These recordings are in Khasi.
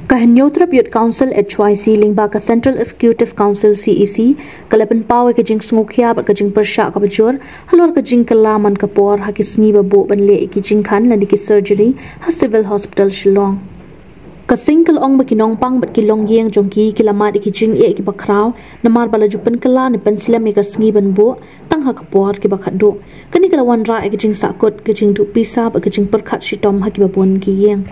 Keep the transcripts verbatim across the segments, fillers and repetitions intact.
Ka Hynñiewtrep Youth Council H Y C lyngba ka Central Executive Council C E C ka la pynpaw ïa ka jingsngewkhia bad ka jingpyrshah kaba jur halor ka jingkylla man ka por ha ki sngi ba buh ban leh ïa ki jingkhan lane ki surgery ha Civil Hospital Shillong. Ka seng ka la ong ba ki nongpang bad ki longïing jong ki ki la mad ïa ki jingeh kiba khraw namar ba la ju pynkylla ne pynslem ïa ka sngi ban buh tang ha ka por kiba khatduh. Kane ka la wanrah ïa ka jingsahkut, ka jingduh pisa bad ka jingpyrkhat shitom ha kiba bun ki ïing.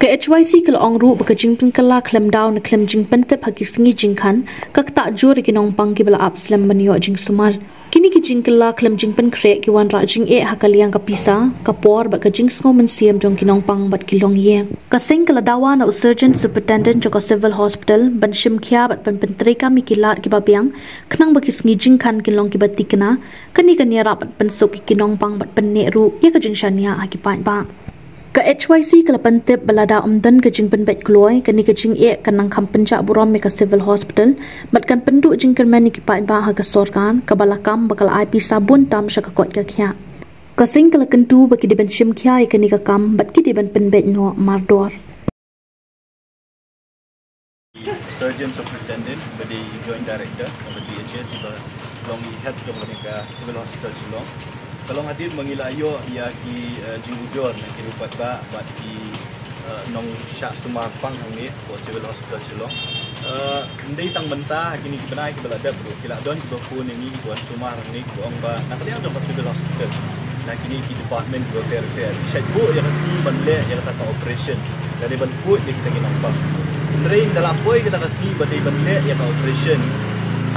Ka H Y C ka la ong ruh ba ka jingpynkylla khlem daw ne khlem jingpyntip ha ki sngi jingkhan ka ktah jur ïa ki nongpang kiba la ap slem ban ïoh jingsumar. Kine ki jingkylla khlem jingpynkhreh ki wanrah jingeh ha ka liang ka pisa, ka por bad ka jingsngew mynsiem jong ki nongpang bad ki longïing. Ka seng ka la dawa na u Surgeon Superintendent jong ka Civil Hospital ban shim khia bad ban pyntreikam ïa ki lad kiba biang khnang ba ki sngi jingkhan kin long kiba thikna. Kane kan ïarap ban pynsuk ïa ki nongpang bad pynneh ruh ïa ka jingshaniah ha ki paidbah. Ka H Y C ka la pyntip ba lada ym don ka jingpynbeit kloi, kane ka jingeh kan nang kham pynjah burom ïa ka Civil Hospital bad kan pynduh jingkyrmen ïa ki paidbah ha ka sorkar kaba la kam ba ka la ai pisa bun tam sha ka koit ka khiah. Ka seng ka la kyntu ba ki dei ban shim khia ïa kane ka kam bad ki dei ban pynbeit noh mardor. Surgeon Superintendent ba dei Joint Director ka D H S ba long i head jong kane ka Civil Hospital Shillong. Ka long hadien ba ngi la ïoh ïa ki eh, jingujor na ki ruh paidbah bad ki eh, nongshah sumar pang hangne ko Civil Hospital Shillong. Eh, ndei tang mynta ha kine ki bnai kiba la dep ruh ki la don kiba phone ïa ngi kiba wan sumar hangne kiba ong ba na ka liang jong ka Civil Hospital na kine ki department kiba ter ter ki shait buh ïa ka sngi ban leh ïa kata ka operation. Lane ban pud ïa kita ki nongpang. Hynrei ynda la poi kata ka sngi ba dei ban leh ïa ka operation,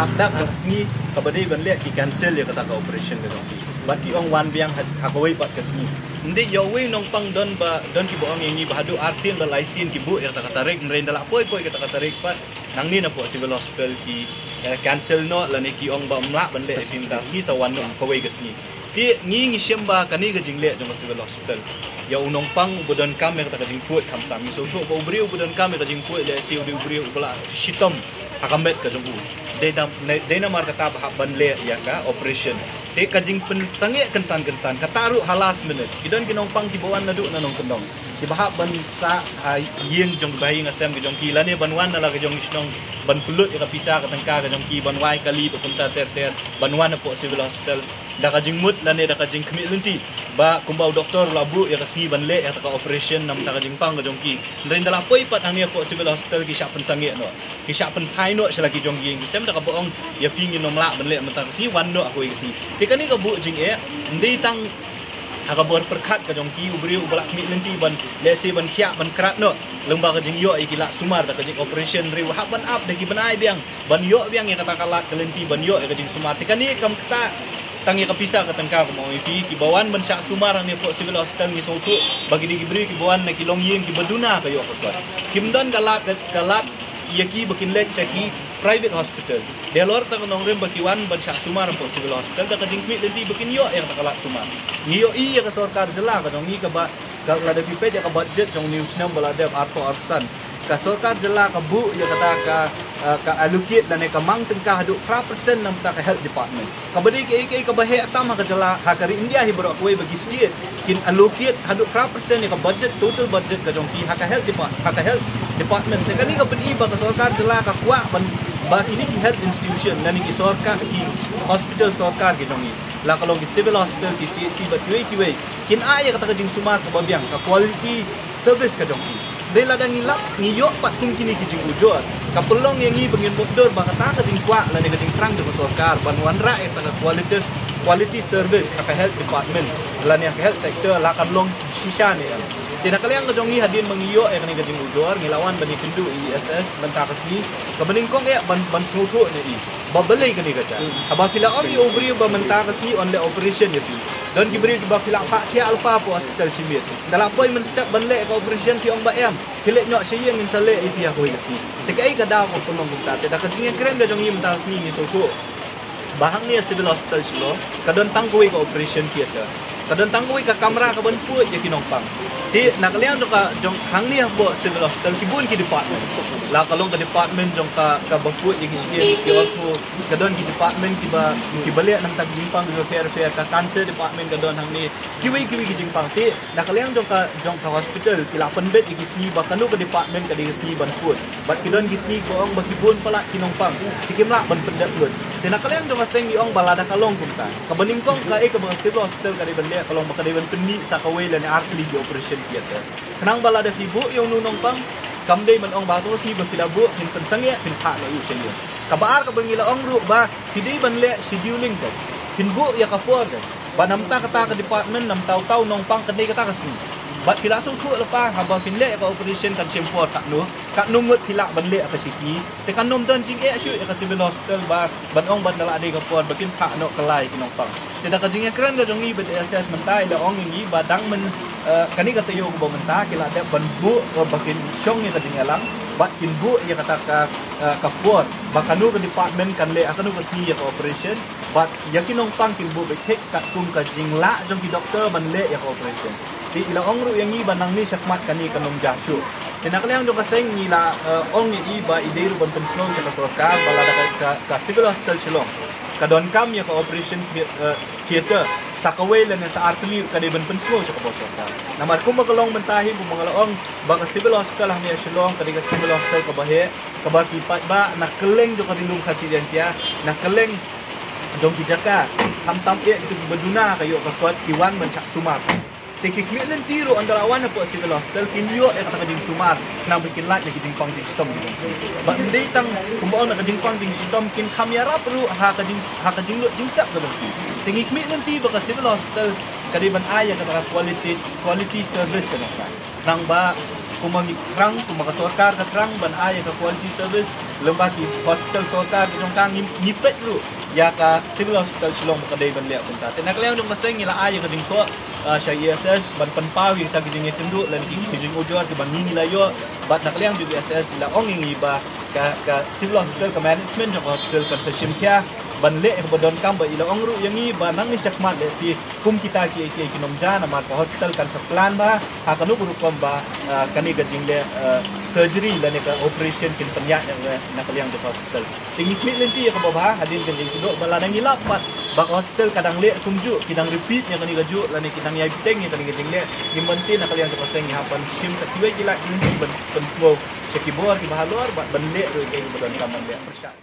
hap dak ka sngi kaba dei ban leh ki cancel ïa kata ka operation ka jong ki. Bad ki ong wan biang ha kawei pat ka sngi. Ym dei ïa uwei u nongpang don ba don kiba ong ïa ngi ba haduh arsien bad laisien ki buh ïa kata ka tarik, hynrei ynda la poi poi kata ka tarik pat nangne na pdeng Civil Hospital ki eh, cancel noh lane ki ong ba ym lah ban leh ïa ka sngi, mynta ka sngi sa wan noh ha kawei ka sngi. Te ngi ngi shem ba kane ka jingleh jong ka Civil Hospital ïa u nongpang uba donkam ïa kata ka jingpud khamtam. Ngi sngewthuh ba u briew uba donkam ïa ka jingpud lehse u dei u briew uba la shitom ha ka met ka jong u. Dei na dei namar kata ba hap ban leh ïa ka operation. Te ka jingpynsangeh kynsan kynsan kata ruh ha last minute ki don ki nongpang kiba wan naduh na nongkyndong kiba hap ban sah ha ïing jong kiba ha ïing ha sem ka jong ki lane ban wan na la ka jong ki shnong ban pynlut ïa ka pisa ka tyngka ka jong ki ban wai kali ba kumta ter ter ban wan hapoh Civil Hospital da ka jingmut lane da ka jingkhmih lynti ba kumba u doktor u la buh ïa ka sngi ban leh ïa kata ka operation namar ka jingpang ka jong ki. Hynrei ynda la poi pat hangne hapoh Civil Hospital ki shah pynsangeh noh, ki shah pynphai noh sha la ki jong ki ïing ki sem da kaba ong ïa phi ngin ym lah ban leh mynta ka sngi, wan noh ha kawei ka sngi. Te kane ka buh jingeh ym dei tang ha ka bor pyrkhat ka jong ki, u briew uba la khmih lynti ban lehse ban khiah ban krat noh lyngba ka jingïoh ïa ki lad sumar da ka jing operation, hynrei u hap ban ap da ki bnai biang ban ïoh biang ïa kata ka lad ka lynti ban ïoh ïa ka jingsumar. Te kane kam ktah tang ïa ka pisa ka tyngka, kum ong ïa phi, kiba wan ban shah sumar hangne hapoh Civil Hospital ngi sngewthuh ba ki dei ki briew kiba wan na ki longïing kiba duna ka ïoh ka kot. Kim don ka lad ka lad ïa ki ba kin leit sha ki private hospital. Dei halor kata ka nongrim ba ki wan ban shah sumar hapoh Civil Hospital da ka jingkhmih lynti ba kin ïoh ïa kata ka lad sumar. Ngi ïohi ïa ka sorkar jylla ka jong ngi kaba ka lada phi peit ïa ka budget jong une u snem ba la dep arphew arphew san, ka sorkar jylla ka buh ïa kata ka eh, ka allocate lane ka mang tyngka haduh phra percent na bynta ka health department. Kaba dei kaei kaei kaba heh tam ha ka jylla, ha ka ri India hi baroh kawei ba ki state kin allocate haduh phra percent ïa ka budget, total budget ka jong ki ha ka health depart ha ka health department. Te kane ka pyni ba ka sorkar jylla ka kwah ban ba kine ki health institution lane ki sorkar, ki hospital sorkar ki jong ngi, la ka long ki civil hospital, ki C H C bad kiwei kiwei, kin ai ïa kata ka jingsumar kaba biang, ka quality service ka jong ki. Hynrei lada ngi lap ngi ïoh pat kum kine ki jingujor, ka pynlong ïa ngi ba ngin mutdur ba kata ka jingkwah lane ka jingthrang jong ka sorkar ban wanrah ïa kata ka quality, quality service ha ka health department lane ha ka health sector la kan long shisha ne em. Te na ka liang ka jong ngi, hadien ba ngi ïoh ïa kane ka jingujor, ngi la wan ban ïakynduh ïa i S S mynta ka sngi kaba nyngkong eh ban ban sngewthuh ne i ba balei kane ka jia. Haba phi la ong ïa u briew ba mynta ka sngi yn leh operation ïa phi, don ki briew kiba phi la phah thiah lypa hapoh hospital shimet, ynda la poi mynstep ban leh ka operation phi ong ba em, phi leit noh sha ïing, ngin sa leh ïa phi ha kawei ka sngi. Te kaei ka daw ka pynlong kumta? Te da ka jingïakren ka jong ngi mynta ka sngi ngi sngewthuh ba hangne ha Civil Hospital Shillong ka don tang kawei ka operation theatre. Ka don tang kawei ka kamra kaban pud ïa ki nongpang. Te na ka liang jong ka, jong hangne hapoh Civil Hospital ki bun ki department. La ka long ka department jong ka, kaba pud ïa ki skim, ki ortho, ka don ki department kiba, kiba leh na ka bynta ki jingpang kiba pher pher, ka cancer department ka don hangne. Kiwei kiwei ki jingpang. Te na ka liang jong ka, jong ka hospital ki la pynbeit ïa ki sngi ba kano ka department ka dei ka sngi ban pud. Bad ki don ki sngi kiba ong ba ki bun palat ki nongpang, te kim lah ban pyndep lut. Te na ka liang jong ka seng ngi ong ba lada ka long kumta, kaba nyngkong kaei kaba ka Civil Hospital ka dei ban leh, ka long ba ka dei ban pynmih sa kawei lane ar tylli ki operation theatre. Khnang ba lada phi buh ïa uno u nongpang, kam dei ban ong ba to shi ba phi la buh, phin pynsangeh, phin phah noh ïa u sha ïing. Kaba ar kaba ngi la ong ruh ba phi dei ban leh scheduling, ka phin buh ïa ka por, ka ba na mynta kata ka department, na mynta uta u nongpang kan dei kata ka sngi. Bad phi la sngewthuh lypa, haba phin leh ïa ka operation kan shim por katno, katno ngut phi lah ban leh ïa ka shi sngi. Te kan ym don jingeh shuh ïa ka Civil Hospital ba ban ong ba ynda la dei ka por ba kin phah noh kylla ïa ki nongpang. Te da ka jingïakren ka jong ngi bad S S mynta, i la ong ïa ngi ba dang myn, eh, kane ka taïew kaba mynta ki la dep ban buh, eh, ba kin shong ïa ka jingïalang bad kin buh ïa kata ka, eh, ka por ba kano ka department kan leh ha kano ka sngi ïa ka operation. Bad ïa ki nongpang kin buh beit thik katkum ka jinglah jong ki doktor ban leh ïa ka operation. Te i la ong ruh ïa ngi ba nangne shakhmat kane kan ym jia shuh. Te na ka liang jong ka seng ngi la, eh, ong ïa i ba i dei ruh ban pynsngew sha ka sorkar ba lada ka, ka, ka Civil Hospital Shillong ka donkam ïa ka operation thea-, eh, theatre sa kawei lane sa ar tylli, ka dei ban pynsngew sha ka bor sorkar. Namar kumba ka long mynta hi, kumba nga la ong ba ka Civil Hospital hangne ha Shillong ka dei ka Civil Hospital kaba heh, kaba ki paidbah na kylleng jong ka Ri Lum Khasi Jaiñtia, na kylleng jong ki jaka, khamtam eh kitu kiba duna ka ïoh ka kot, ki wan ban shah sumar. Te ki khmih lynti ruh ynda la wan hapoh Civil Hospital kin ïoh ïa kata ka jingsumar, khnang ba kin lait na ki jingpang jingshitom ki jong ki. Bad ym dei tang kumba ong na ka jingpang jingshitom, kin kham ïarap ruh ha ka jing, ha ka jinglut jingsep ka jong ki. Te ngi khmih lynti ba ka Civil Hospital ka dei ban ai ïa kata ka quality, quality service ka jong ka. Khnang ba kumba ngi thrang, kumba ka sorkar ka thrang ban ai ïa ka quality service lyngba ki hospital sorkar ki jong ka, ngi, ngi peit ruh ïa ka Civil Hospital Shillong ba ka dei ban leh kumta. Te na ka liang jong ka seng ngi la ai ïa ka jingthoh, ah, sha E S S ban pynpaw ïa kita ki jingïakynduh lane ki, ki jingujor kiba ngi, ngi la ïoh. Bad na ka liang jong E S S i la ong ïa ngi ba ka, ka Civil Hospital, ka management jong ka hospital kan sa shim khia ban leh ïa kaba donkam. Bad i la ong ruh ïa ngi ba nangne shakhmat lehse kum kita kiei kiei kin ym jia, namar ka hospital kan sa plan bha ha kano ka rukom ba, ah, kane ka jingleh, ah, surgery lane ka operation kin pynïaid na, na ka liang jong ka hospital. Te ngi khmih lynti ïa kaba bha hadien ka jingïakynduh, ba lada ngi lap pat ba ka hospital ka dang leh kumjuh, ki dang repeat ïa kane kajuh lane ki dang ïai bteng ïa kane ka jingleh, ngim banse na ka liang jong ka seng ngi hap ban shim ka kiwei ki lad ki lynti ban pynsngew sha ki bor kiba halor bad ban leh ruh ïa kaei kaba donkam ban leh pyrshah.